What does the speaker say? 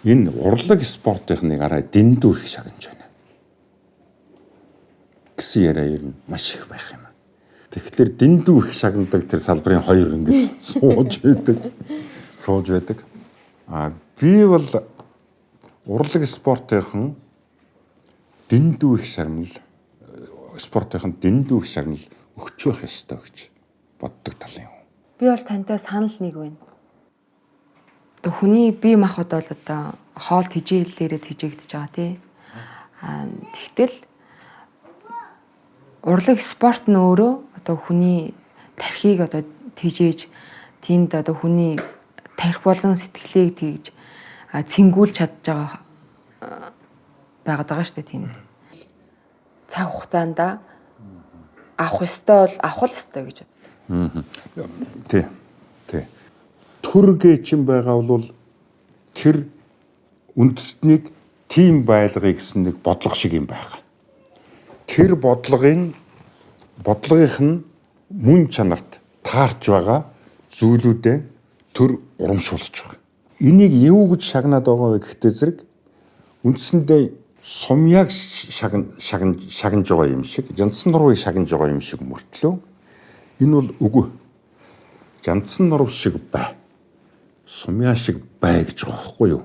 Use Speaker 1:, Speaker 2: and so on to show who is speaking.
Speaker 1: Энэ урлаг спортынхныг арай дэндүү их шагнаж байна гэсэн яриа ер нь маш их байх юм. Тэгэхээр дэндүү их шагнадаг тэр салбарын хоёр ингэж сууж байдаг. Сууж байдаг. А би бол урлаг спортынхан дэндүү их шагнал, спортынхан дэндүү их шагнал өгч байх ёстой гэж боддог талын юм.
Speaker 2: Би бол тантай санал нэг байна. Одоо хүний бие махбод бол одоо хоол тэжээлээрээ тэжээгдэж байгаа, тий. Аа, тэгтэл урлаг спорт нь өөрөө одоо хүний тархийг одоо тэжээж, тэнд одоо хүний тархи болон сэтгэлийг тэгж цэнгүүлж чадж байгаа байгаад байгаа шүү дээ тэнд. Цаг хугацаанд авах ёстой бол авах л ёстой гэж боддог.
Speaker 1: Тий. Тий. Төргээ чин байгаа бол тэр үндэстнийг тийм байлгыг гэсэн нэг бодлого шиг юм байгаа. Тэр бодлогын бодлогынх нь мөн чанарт таарч байгаа зүйлүүдээ төр урамшуулж байгаа. Энийг юу гэж шагнаад байгаа вэ гэхдээ зэрэг үндсэндээ сумьяаг шагнаж байгаа юм шиг, жандсан нурвыг шагнаж байгаа юм шиг мөртлөө энэ бол үгүй. Жандсан нурв шиг бай. Сумья шиг бай гэж байгаа байхгүй юу?